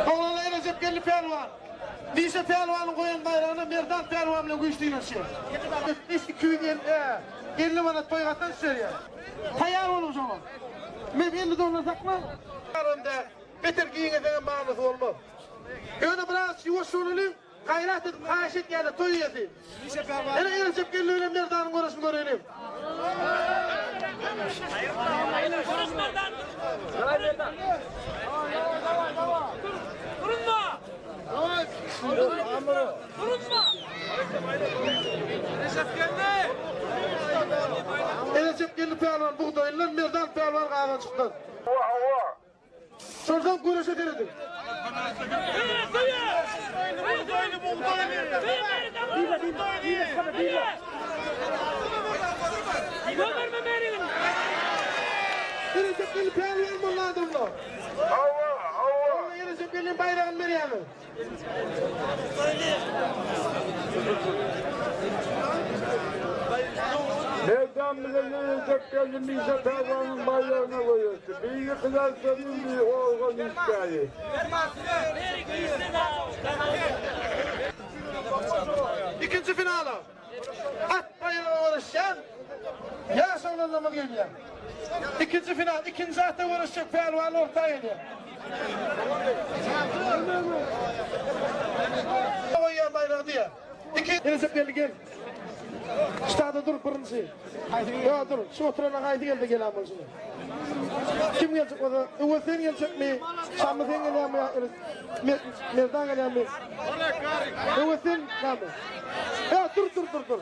Oglanlar Erejep Geldi pälwan. Mişa pälwanyň goýan baýragyna Merdan pälwan bilen güýç synanyşýar. 250 manat toý gatanç berýär. Taýýar boluň şoňa. Men 50 dollar sakla. Onda beter giňeseňem manysy bolmaz. Ýöne biraz ýuwaş bolalyň. Gaýrat edip haýyş edýärler toý eýesi. Ene Erejep geldi bilen Merdanyň göreşini göreliň. Erejep geldi pälwan bugdaýyndan, Merdan pälwan gazanjykdan. Şonsoň göreşe serediň. Erejep geldi pälwan boldy adamlar. Hawa, hawa. Onda Erejep geldiň baýragyny berýäňiz. Merdan bilen Erejep geldi Mişa pälwanyň baýragyna göreşdi. Biri Gyzarçanyň, biri Organ işgäri. Ikinji finala at baýragy göreşýän ýaş oglanlarymyz gelýär. Ikinji final, ikinji ata göreşjek pälwan orta gelýär. Goýýan baýragy diýýär. Iki Recep geldi gel. Ştada dur birinji. Ýa dur, şu oturana haýsy geldi gelen bolsun. Kim geljek bolsa, öwez sen geljekmi? Şammy sen gelýärmi ýa Merdan gelýärmi? Öwez sen näme? Ýa dur dur dur dur.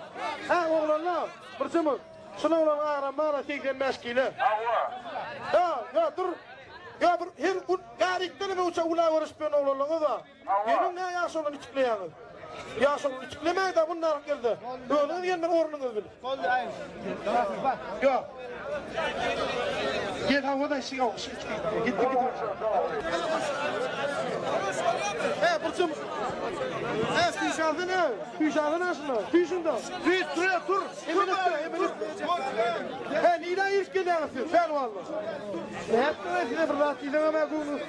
Ha oglanlar, bir jemur. Şul oglanyň agramy bar 85 kilo. Hawa. Ýa, ýa dur. Ýa bir her gün garikden hem uça ula görüşip ýören oglanlaryňyz bar. Geliň nä ýaş oglan itikleýäňiz? Ýaş oglan itiklemäň-de bundaryk ýerde. Özüňiz gelmeli ornuňyzy bilip. Boldy aýyl. Ýok. Gel hawa-da işi ýok, işi gitdi gitdi. He, burçum. He, tüýşarsyn he. Tüýşarsyn he şunda. Tüý şunda. Tüý, tur, tur. Emin etme, emin etme. He, nirä girip gelýäňiz siz, pälwanlar? Nätdiňiz size bir zat diýseňem hä göwnüňiz.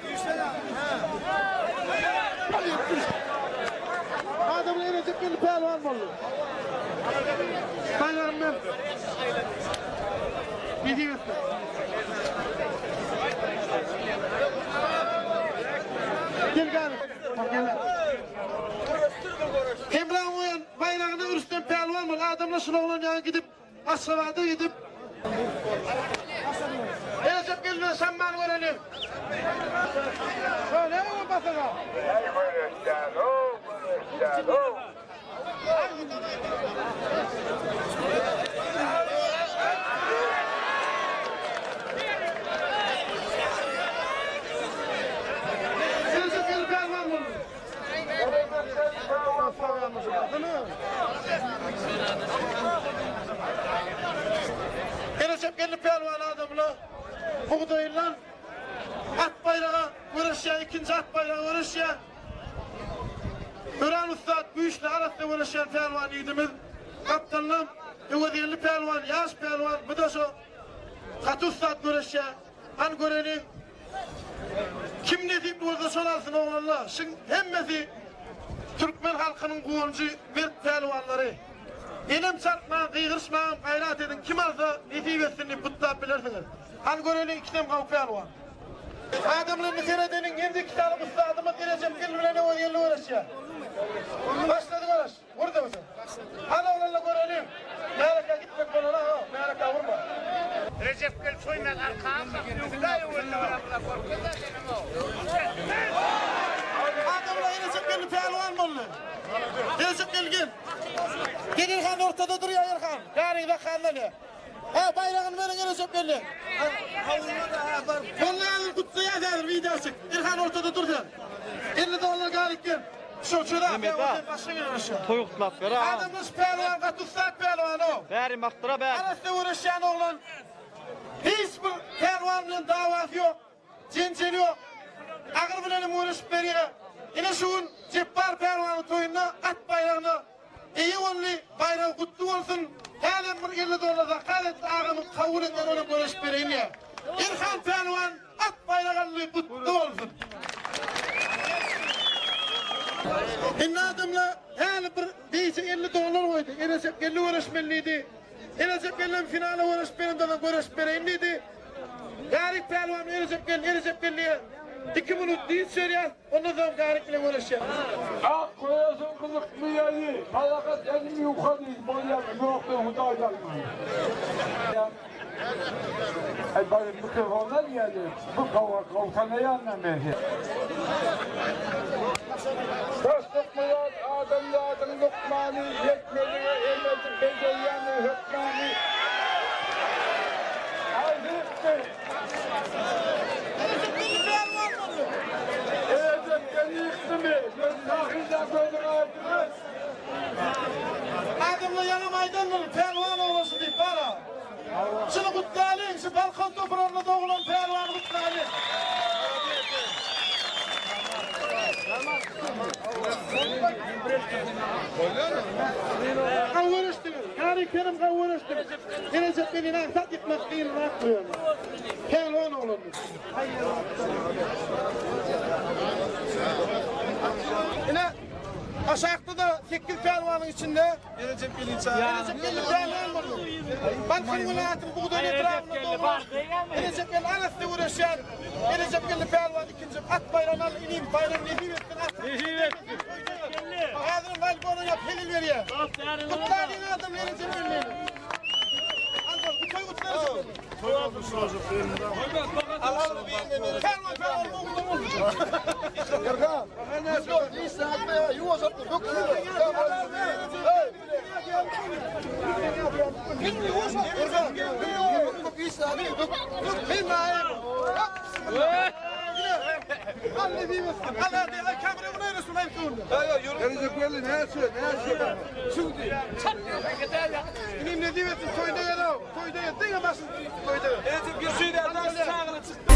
Adamlar Erejep geldi pälwan boldy. Baýragyny ber. Nesip etsin. Gel gel. Gel. Hemraň goýan baýragyny Rüstem pälwan boldy. Adamlar şul oglan ýaly gidip Aşgabada gidip Erejep gelmez şammany göreliň. Şo näme bu basaga? Eý göreşýän-ow, göreşýän-ow. Erejep gelip pälwan boldy. Erejep geldi pälwan adamla bugdaýyndan at baýraga göreşýär, ikinji at baýraga göreşýär. Örän ussat, güýçli, arassa göreşýän pälwan ýigidimiz. Gapdalynam Öwezgeldi pälwan, ýaş pälwan, bu-da şo gaty ussat göreşýär. Hany göreliň. Kim nesip bolsa şol alsyn oglanlar. Şyň hemmesi türkmen halkynyň guwanjy mert pälwanlary. Elem çarpmaň gygyryşmaňam gaýrat ediň kim alsa nesip etsin diýip gutlap bilersiňiz. Hany göreliň ikisem gawy pälwan. Adamlar indi seredeliň indi iki sany ussadymyz Erejep geldi bilen Öwezgeldi göreşýär. Başlady göreş. Vur döwse. Hany oglanlar göreliň. Märekä gitmek bolana ho, märekä vurma. Rejep gel toýuna arkam bak öňde öwünde barabla gorkuzda senem o. Adamlar Recep geldi pälwan boldy. Recep gel gel. Gel Erhan ortada durýar Erhan. Bäri bakandan ya. Ha baýragyny beriň Recep geldi. Boldy häzir gutlaýas häzir wideo çek. Erhan ortada dur sen. 50 dollar galyp gel. Şu şu da başga bir Toý gutlap ber a. Adamlar şu pälwan gaty ussat pälwan o. Bäri makdyra bär. Arasda göreşýän oglan. Hiç bir pälwan bilen dawasy ýok. Jenjeli ýok. Agyr bilenem göreşip berýär. Ine şu gün Jepbar pälwanyň toýunda at baýragyna eýe boldy. Baýragy gutly bolsun. Häzir. Hälem bir 50 dollar zakaz etdi agamyň kabul et men olam göreşip bereýin diýýär. Ilhan pälwan at baýrak aldy gutly bolsun. Indi adamlar häli bir beýje 50 dollar goýdy. Erejep geldi göreşmeli diýdi. Erejep geldim finala göreşip beremden soň göreşip bereýin diýdi. Garik pälwan Erejep geldi Erejep geldi diýýär. 2 minut dynç berýär. Ondan soň Garik bilen göreşýär. Ak goýasyň gyzykly ýeri, Malakat elim ýuka diý, bolýar, ýokdan Hudaý alman. Aý bary mikrofondan diýeli, bu gowak gowtanaýandan men. Dostluk myrat adamzadyň lukmany, ýetmedige em edip bejerýäni hökmany. Aýdypdy. Adamlar ýaňam aýdandyr, pälwan oglanşy diýip bar-a. Şuny gutlalyň, şu Balkan topragynda doglan pälwany gutlalyň. Gawy göreşdiňiz, Garik senem gawy göreşdiň. Gelejek meni aňsat ýykmak kynrak bu ýöne. Pälwan oglandy. Ine, aşakda-da 8 pälwanyň içinde Erejep Geldi pälwan boldy. Balkan welaýatynyň Bugdaýly etrabynda doglan Erejep Geldi arasy göreşýär. Erejep Geldi pälwan ikinji at baýragyny aldy. Inim baýram nesip etsin. Nesip etsin. Häzir voleybola ýap hezil berýär. Gutlalyň adam Erejep Geldini. Alda, bu toý gutly Erejep Geldi. Inim nesip etsin toýda gel-ow. Toýda gel, diňe başyny toýda gel. Recep Gürşüýden daş çagyly çykdy.